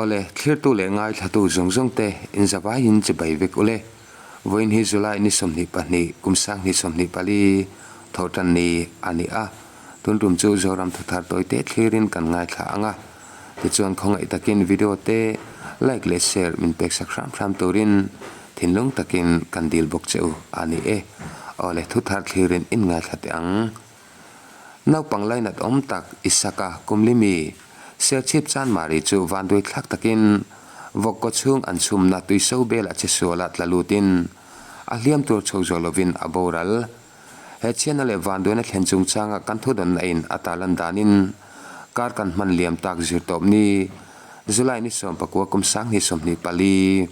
Awle, thlirtu leh ngaithlatu zawng zawng te inzavaiin chibai vek ule. Vawiin hi July ni 22, kum 2024 thawhtan ni a ni a. Tun tum chu Zoram thuthar tawite thlirin kan ngaithla ang a. Tichuan khawngaih takin video te like leh share min pek sak hram hram turin thinlung takin kan dil bawk che u a ni e. Awle, thuthar thlirin in ngaithla teh ang. Naupang lainat awm tak Isaka Kumlimi, Serchhip Chanmari chu vanduai thlak takin vawk kaw chhung an chhumna tuiso belah che sualah tla lutin a hliam tur chho zawh lovin a boral. He chhiatna leh vanduaina thlen chungchanga kan thudawnna in a tarlan danin kar kan hman liam tak zir tawp ni July ni 19 kum 2024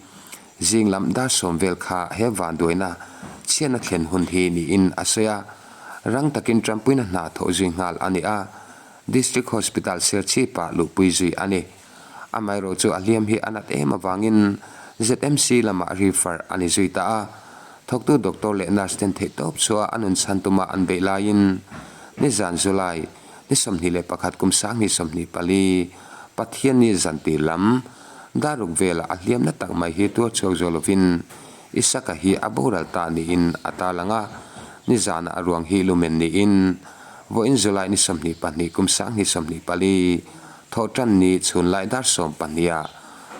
zing lam dar sawm vel kha he vanduaina chhiatna thlen hun hi niin a sawi a. Rang takin Trumpuina hna thawh zui nghal a ni a, District Hospital Serchhip-ah luhpui zui a ni. Amaherawh chu a hliam hi a nat em avangin ZMC lamah refer a ni zui ta a. Thawktu doctor leh nurse ten theihtawp chhuah a nun chhan tuma an beih laiin nizan July ni 21 kum 2024 Pathianni zantir lam daruk velah a hliamna tak mai hi tuar chhuak zawh lovin Isaka hi a boral ta niin a tarlang a, nizanah a ruang hi lumen niin vawiin July ni 22 kum 2024 thawhtan ni chhunlai dar 12 ah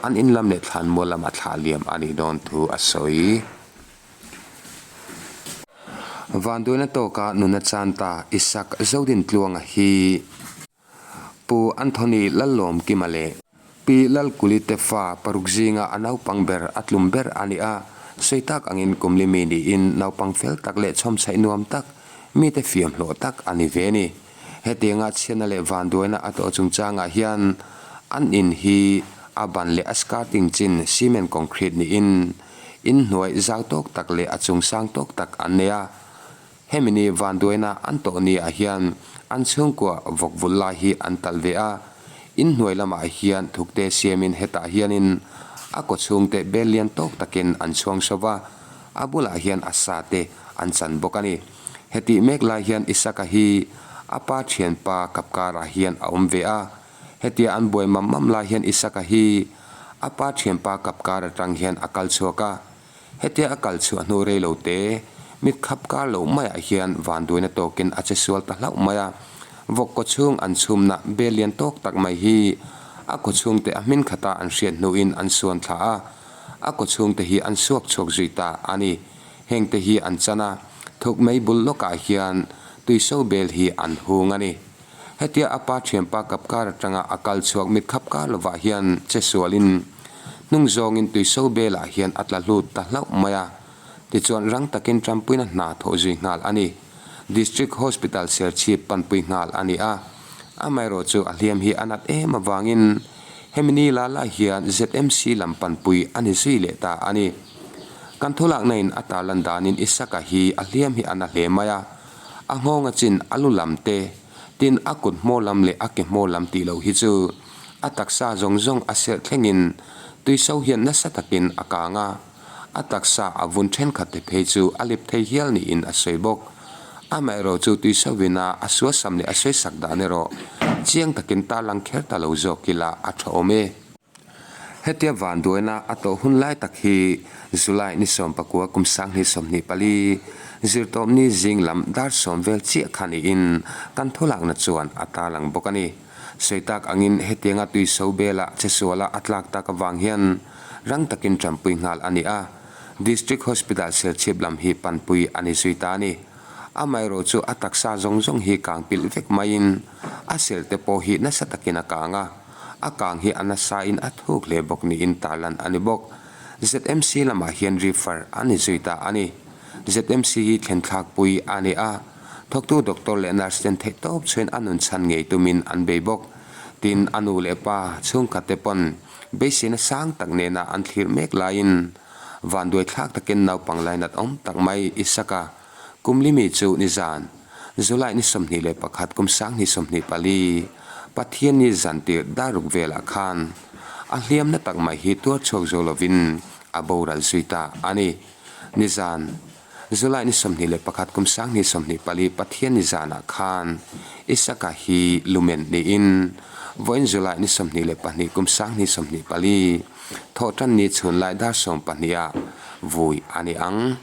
an in lam leh thlanmual lama thlah liam a nih dawn thu a sawi. Vanduaina tawka nuna chan ta Isak Zodintluanga hi. Pu Anthony Lallawmkima leh Pi Lalkuli te fa paruk zinga a naupang ber a tlum ber a ni a, sawi tak angin kum li mi niin naupang fel tak leh chhawmchhaih nuam tak, mite fiam hlawh tak a ni ve a ni. Hetianga chhiatna leh vanduaina a tawh chungchangah hian an in hi a ban leh a skirting chin cement concrete niin inhnuai zau tawk tak leh a chung sang tawk tak an nei a. Hemi ni vanduaina an tawh ni ah hian an chhungkua vawk vul lai hi an talh ve a, in hnuai lamah hian thukte siamin hetah hianin a kaw chhungte bel lian tawk takin an chhuang sawp a, a bulah hian a sa te an chan bawk a ni. Hetih mek lai hian Isaka hi a pa thianpa kapkarah hian a awm ve a, hetia an buai mam mam lai hian Isaka hi a pa thianpa kapkar atang hian a kal chhuak a, Hetia a kal chhuah hnu rei lo te, mit khap kar loh maiah hian vanduaina tawkin a che sual ta hlauh mai a. Vawk kaw chhung an chhumna bel lian tawk tak mai hi a kaw chhungte a hmin khata an hriat hnuin an suan thla a, a kaw chhungte hi an suak chhuak zui ta a ni. Hengte hi an chan a, thuk mei bul lawkah hian tuiso bel hi an hung a ni. Hetia a pa thianpa kapkar atanga a kal chhuak mit khap kar lovah hian che sualin hnung zawngin tuiso belah hian a tla hlut ta hlauh mai a. Tichuan rang takin Trumpuina hna thawh zui nghal a ni. District Hospital Serchhip panpui nghal a ni a. Amaherawh chu a hliam hi a nat em avangin hemi ni la lai hian ZMC lam panpui a ni zui leh ta a ni. Kan thulakna in a tarlan danin Isaka hi a hliam hi a na hle mai a. A nghawng a chin a lu lam te, tin a kut hmaw lam leh a ke hmaw lam tih loh hi chu a taksa zawng zawng a serh thlengin tuiso hian nasa takin a kang a, a taksa a vun thenkhat te phei chu a lip thei hial niin a sawi bawk. Amaherawh chu tuisovin a a suasam leh a sawisak dan erawh chiang takin tarlang kher ta lo zawk ila a tha awm e. Hetia vanduaina a tawh hun lai tak hi July ni 19 kum 2024, zirtawpni zing lam dar sawm vel chiah kha niin kan thulakna chuan a tarlang bawk a ni. Sawi tak angin hetianga tuiso bela chesuala a tlak tak avang hian rang takin tanpui nghal a ni a, District Hospital Serchhip lam hi panpui a ni zui ta a ni. Amaherawh chu a taksa zawng zawng hi kang pilh vek maiin a selte pawh hi nasa takin a kang a. A kang hi a nasain a thuk hle bawk niin tarlan a ni bawk. ZMC lamah hian refer a ni zui ta a ni. ZMC hi thlen thlakpui a ni a, thawktu doctor leh nurse ten theihtawp chhuin a nun chhan ngei tumin an bei bawk. Tin, a nu leh pa chhungkhat te pawn beiseina sang tak nena an thlir mek laiin vanduai thlak takin naupang lainat awm tak mai Isaka Kumlimi chu nizan, July ni 21 kum 2024, Pathianni zantir daruk velah khan a hliamna tak mai hi tuar chhuak zo lovin a boral zui ta a ni. Nizan, July ni 21 kum 2024, Pathianni zanah khan Isaka hi lumen niin. Vawiin July ni 22 kum 2024, Thawhtanni chhun lai dar 12 ah vui a ni ang.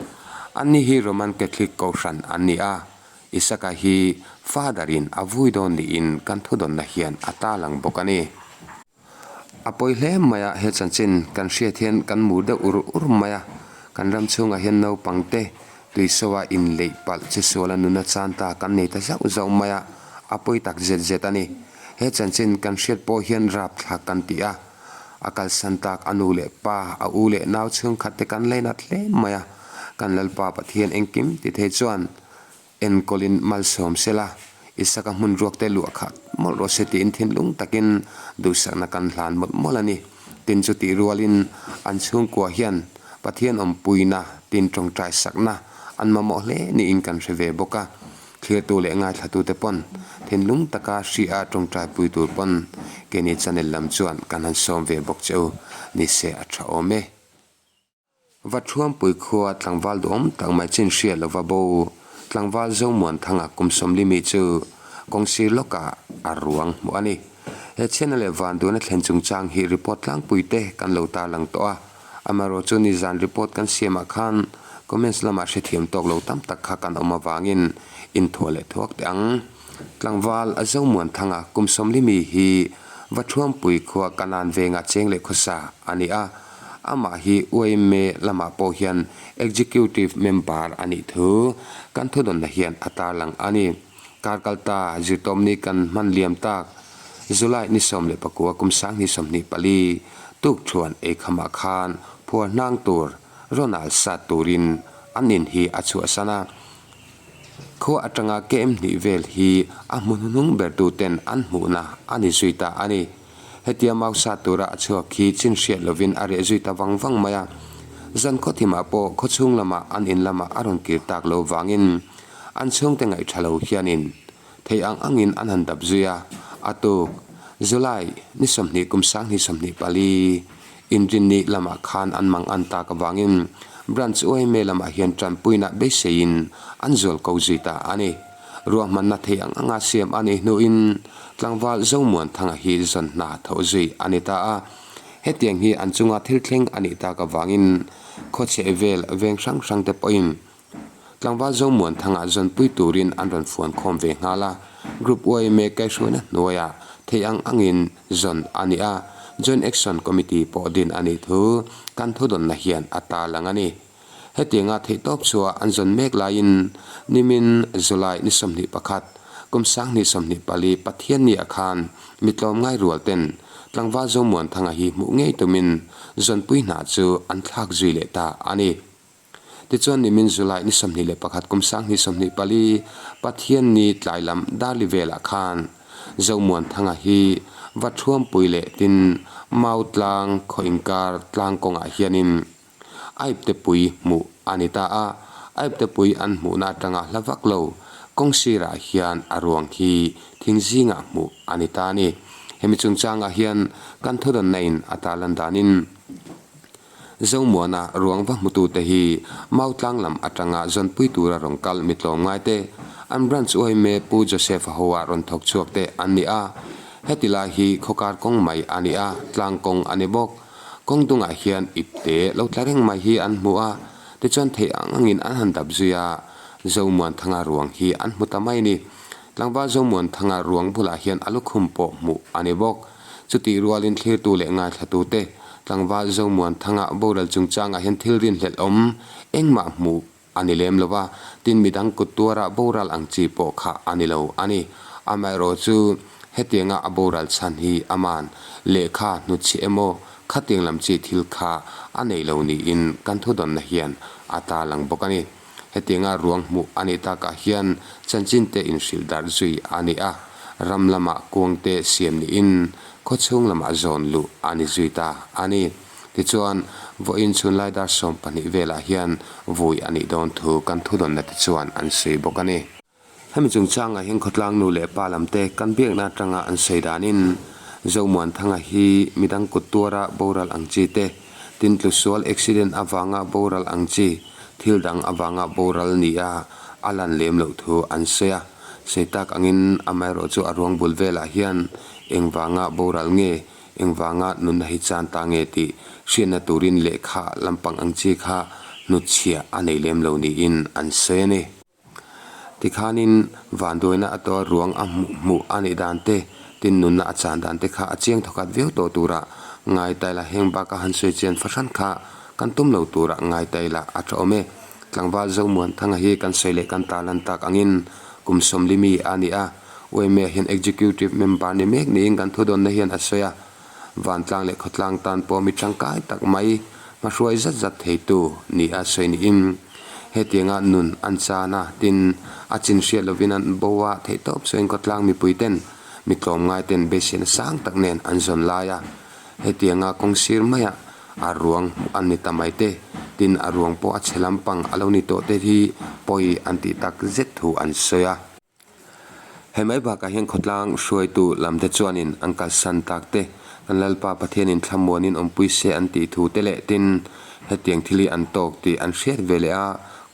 Anni hi Roman Catholic Kohhran an ni a, Isaka hi Father in a vui dawn niin kan thudawnna hian a talang bawk a ni. A pawi hle mai a, he chanchin kan hriat hian kan mur deuh ur ur mai a, kan ram chhungah hian naupang te tuiso a inleih palh che sual a nuna chan ta kan nei ta zauh zauh mai a, a pawi tak zet zet a ni. He chanchin kan hriat pawh hian rapthlak kan ti a, a kalsan tak a nu leh pa, a u leh nau chhungkhat te kan lainat hle mai a, kan Lalpa Pathian engkim ti thei chuan Enkawlin malsawm sela, Isaka hmun ruakte luah khat mawlh rawh se tiin thinlung takin duhsakna kan hlan mawlh mawlh a ni. Tin chutih rualin an chhungkua hian Pathian awmpuina tin tawngtai sakna an mamawh hle niin kan hre ve bawk a. Thlirtu leh ngaithlatute pawn thinlung taka hria tawngtaipui tur pawn keini channel lam chuan kan han sawm ve bawk che u ni se a tha awm e. Va Thuampui khua tlangval duhawm tak mai chin hria lova bo tlangval Zomuanthanga kum 40 mi chu kawngsir lawkah a ruang hmuh a ni. He chhiatna leh vanduhna thlen chungchang hi report tlangpui te kan lo tarlang tawh a, amaherawh chu nizan report kan siamah khan comments lamah hrethiam tawk lo tam tak kha kan awm avangin inthuah leh thuak teh ang. Tlangval Zomuanthanga kum 40 mi hi Va Thuampui khua Kanan venga cheng leh khawsa a ni a. Amah hi UIMA lamah pawh hian Executive Member a nih thu kan thudawnna hian a tarlang a ni. Kar kalta zirtawmni kan hman liam tak July ni 19 kum 2024 tuk thuan eikhamah khan phuar hnang tur Ronald sat turin an in hi a chhuahsan a. Khua atanga kem hnih vel hi a hmu hnuhnung ber tuten an hmuhna a ni zui ta a ni. Hetia mau sat tura a chhuak hi chin hriat lovin a reh zui ta vang vang mai a. Zan khaw thimah pawh khaw chhung lamah an in lamah a rawn kir tak lo vangin an chhungte ngaih tha lo hianin thei ang angin an han dap zui a. A tuk, July ni 20 kum 2024, Inrinni lamah khan an mang an tak avangin Branch yma lamah hian tanpuina beiseiin an zual ko zui ta a ni. Ruahmanna thei ang anga siam a nih hnuin tlangval Zomuanthanga hi zawn hna tho zui a ni ta a. Hetiang hi an chunga thil thleng a nih tak avangin khawchheh vel veng hrang hrang te pawhin Tlangval Zomuanthanga zawnpui turin an rawn fuan khawm ve nghal a, Group yma kaihhruaina hnuaiah thei ang angin zawn a ni a, Joint Action Committee pawh din a nih thu kan thudawnna hian a tarlang a ni. Hetianga theihtawp chhuah an zawn mek laiin nimin July ni 21, kum 2024 Pathianniah khan mi tlawmngai rual ten Tlangval Zomuanthanga hi hmuh ngei tumin zawnpui hna chu an thlak zui leh ta a ni. Tichuan nimin July ni 21 kum 2024 Pathianni tlai lam Darli velah khan Zomuanthanga hi va Thuampui leh tin Mau tlang khaw inkar tlang kawngah hianin Aiptepui hmuh a ni ta a, Aiptepui an hmuhna atanga hla vak lo kawng sirah hian a ruang hi thing zingah hmuh a ni ta a ni. Hemi chungchangah hian kan thudawnna in a tarlan danin, Zomuana ruang va hmutute hi Mautlang lam atanga zawnpui tura rawn kal mi tlawmngai te, an branch yma Pu Joseph-a hoa rawn thawk chhuak te an ni a. Heti lai hi khawkar kawng mai a ni a, tlang kawng a ni bawk. Kawng dungah hian ipte lo tla reng mai hi an hmu a, tichuan theih ang angin an han dap zui a, Zomuanthanga ruang hi an hmu ta mai a ni. Tlangval Zomuanthanga ruang bulah hian a lukhum pawh hmuh a ni bawk. Chutih rualin thlirtu leh ngaithlatute tlangval Zomuanthanga boral chungchangah hian thil rinhlelh awm engmah hmuh a ni lem lo va, tin midang kut tuara boral ang chi pawh kha a ni lo a ni. Amaherawh chu hetianga a boral chhan hi aman lehkha hnutchhi emaw khatiang lam chi thil kha a nei lo niin kan thudawnna hian a tarlang bawk a ni. Hetianga ruang hmuh a nih takah hian chanchinte inhrilh darh zui a ni a, ram lamah kuangte siam niin khawchhung lamah zawn luh a ni zui ta a ni. Tichuan, vawiin chhunlai dar 12 velah hian vui a nih dawn thu kan thudawnna te chuan an sawi bawk a ni. Hemi chungchangah hian khawtlang nu leh pa lamte kan biakna atanga an sawi danin Zomuanthanga hi midang kut tuara boral ang chi te, tin tlusual accident avanga boral ang chi, thil dang avanga boral nia a lan lem loh thu an sawi a. Sawi tak angin amaherawhchu a ruang bul velah hian Engvanga boral nge, engvanga nunna hi chan ta nge tih hriatna turin lehkha lampang ang chi kha hnutchhiah a nei lem lo niin an sawi a ni. Tikhanin vanduaina a tawh ruang a hmuh hmuh a nih dan te, tin nunna a chan dan te kha a chiang thawkhat viau tawh tura ngai ta ila heng baka han sawi chian fahran kha kan tum lo tura ngai ta ila a tha awm e. Tlangval Zomuanthanga hi kan sawi leh kan tarlan tak angin kum sawmlimi a ni a, UMA hian Executive Member ni mek niin kan thudawnna hian a sawi a, vantlang leh khawtlang tan pawh mi tangkai tak mai hmahruai zat zat theitu ni a sawi niin hetianga nun an chan a, tin a chin hriat lovin an bo a, theihtawp sawiin khawtlang mipui ten mi tlawmngai ten beiseina sang tak nen an zawn lai a, hetianga kawng sir maiah a ruang hmuh an ni ta mai te, tin a ruang pawh a chhe lampang a lo ni tawh te hi pawi an tih tak zet thu an sawi a. He mai bakah hian khawtlang hruaitu lamte chuanin an kalsan tak te, kan Lalpa Pathianin thlamuanin awmpui se an tih thu te leh tin hetiang thil hi an tawk tih an hriat ve leh a,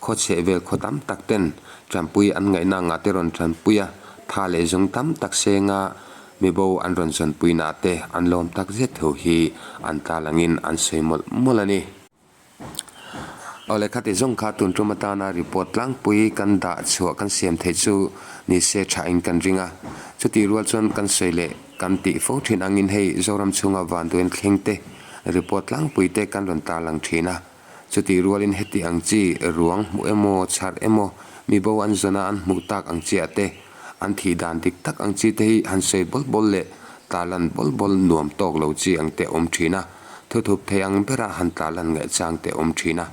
khaw chheh vel khaw tam tak ten tanpui an ngaihna angah te rawn tanpui a, tha leh zung tam tak senga mibo an rawn zawnpuina te an lawm tak zet thu hi an tlalangin an sawi mawlh mawlh a ni. Awle khati zawng kha tun tum atana report tlangpui kan dah chhuah kan siam theih chu ni se tha in kan ring a. Chutih rual chuan kan sawi leh kan tih fo thin angin hei Zoram chhunga vanduain thleng te report tlangpui te kan rawn tarlang thin a. Chutih rualin heti ang chi ruang hmuh emaw chharh emaw mibo an zawna an hmuh tak ang chiah te an thih dan dik tak ang chi te hi han sawi bawl bawl leh tarlan bawl bawl nuam tawk lo chi ang te awm thin a. Thuthup thei ang bera han tlalan ngaihchang te awm thin a,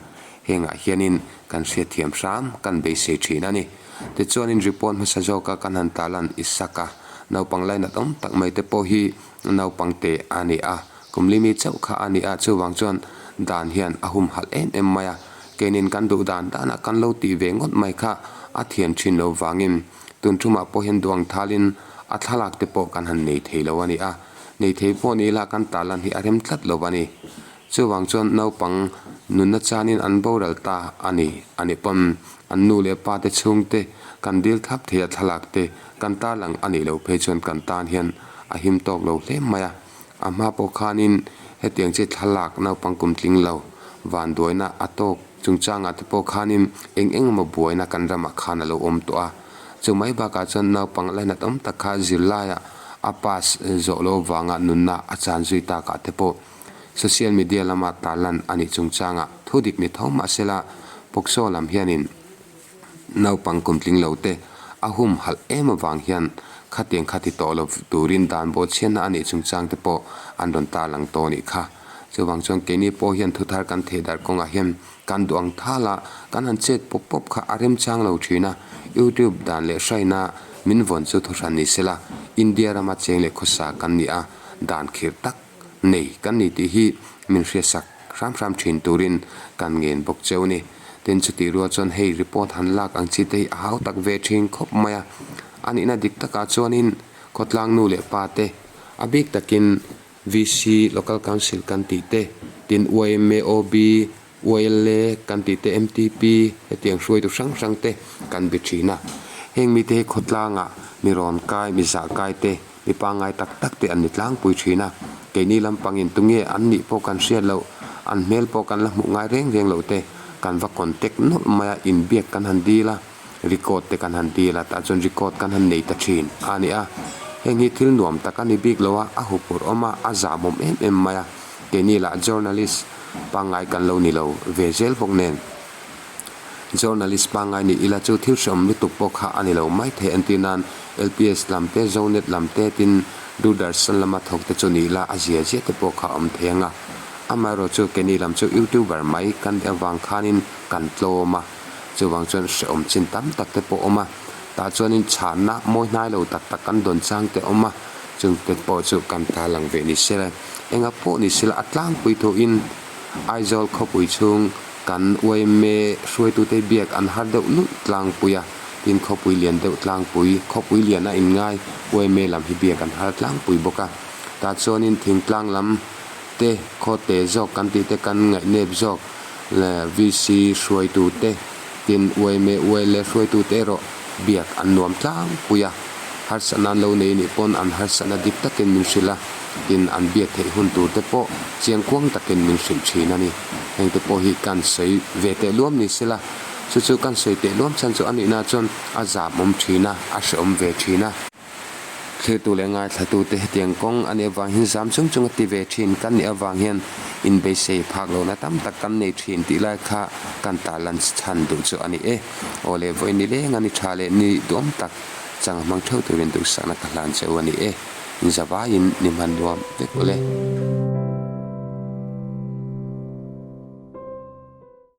hengah hianin kan hriatthiam hram kan beisei thin a ni. Tichuanin report hmasa zawka kan han tlalan Isaka naupang lainat awm tak mai te pawh hi naupang te a ni a, kum limi chauh kha a ni a, chuvang chuan dan hian a humhalh em em mai a, keinin kan duh dan danah kan lo tih ve ngawt mai kha a thian thin lo vangin tun thumah pawh hian duang thalin a thlalak te pawh kan han nei thei lo a ni a. Nei thei pawh ni ila kan tarlan hi a rem tlat lo a ni. Chuvang chuan naupang nunna chanin an boral ta a ni a nih pawn an nu leh pa te chhungte kan dil thlap thei a thlalak te kan tarlang a nih loh phei chuan kan tan hian a him tawk lo hle mai a. A hma pawh khanin hetiang chi thlalak naupang kum tling lo vanduaina a tawk chungchangah te pawh khanin eng eng emaw buaina kan ramah khan a lo awm tawh a. Chu mai bakah chuan naupang lainat awm tak kha zirlaiah a pass zawh loh avanga nunna a chan zui takah te pawh social media lama tarlan a nih chungchangah thu dik ni tho mah sela POCSO lam hianin naupang kumtling lo te a humhalh em avang hian khatiang kha ti tawh lo turin dan bawhchhiatna a nih chungchang te pawh an rawn tarlang tawh a nih kha. Chuvang chuan keini pawh hian thuthar kan thehdarh kawngah hian Kan duh ang thal a, kan han chet pawp pawp kha a remchang lo thin a, YouTube dan leh hraina min vawn chu thuhran ni sela, India rama cheng leh khawsa kan ni a, dan khirh tak nei kan ni tih hi min hriatsak hram hram thin turin kan ngen bawk cheu ni. Tin, chutih rual chuan hei report han lak ang chi te hi a hau tak ve thin khawp mai a, a nihna dik takah chuanin khawtlang nu leh pa te a bik takin VC, Local Council kan tih te, tin yma, OB, YLA kan tih te, MTP hetiang hruaitu hrang hrang te kan be thin a. Heng mite hi khawtlangah mi rawn kai, mi zah kai te, mi pangngai tak tak te an ni tlangpui thin a. Keini lampangin tunge an nih pawh kan hriat loh, an hmel pawh kan la hmuh ngai reng reng loh te kan va contact nawlh mai a, inbiak kan han dil a. Record te kan han dil a, tah chuan record kan han nei ta thin a ni a. Heng hi thil nuam tak a ni bik lo a, a hupur awm a, a zahmawm em em mai a. Keini lah journalist pangngai kan lo ni lo ve zel bawk nen. Journalist pangngai ni ila chu thil hreawm lutuk pawh kha a ni lo mai thei entir nan LPS lam te, Zonet lam te tin Doordarshan lama thawk te chu ni ila a zia zia te pawh kha a awm thei ang a. Amaherawhchu chu keini lam chu YouTuber mai kan nih avang khanin kan tlawm a. Chuvang chuan hrehawm chin tam tak te pawh a awm a, tah chuanin chhanna mawi hnai lo tak tak kan dawn chang te a awm a, chungte pawh chu kan ta lang ve ni sela. Enga pawh ni sela a tlangpui thuin Aizawl khawpui chhung kan yma hruaitute biak an har deuh nulh tlangpui a, tin khawpui lian deuh tlangpui, khawpui lian a inngai yma lam hi biak an har tlangpui bawk a, tah chuanin thingtlang lam te khaw te zawk kan tih te kan ngaihnep zawk leh VC hruaitu te tin yma YLA hruaitu te erawh biak an nuam tlangpui a. Harsatna an lo nei nih pawn an harsatna dik takin min hrilh a, tin an biak theih hun tur te pawh chiangkuang takin min hrilh thin a ni. Heng te pawh hi kan sawi ve teh luam ni sela, chu chu kan sawi teh luam chhan chu a nihna chuan a zamawm thin a, a hrehawm ve thin a. Thlirtu leh ngaithlatute hetiang kawng a nih avang hian zam chung chung a ti ve thin kan nih avang hian inbeisei phak lohna tam tak kan nei thin tih lai kha kan tarlan chhan duh chu a ni e. Aw leh vawiin ni leng a ni tha leh ni duam tak chang a hmang theuh turin duhsakna ka hlan che u a ni e. Zavaiin ni hman nuam vek ule.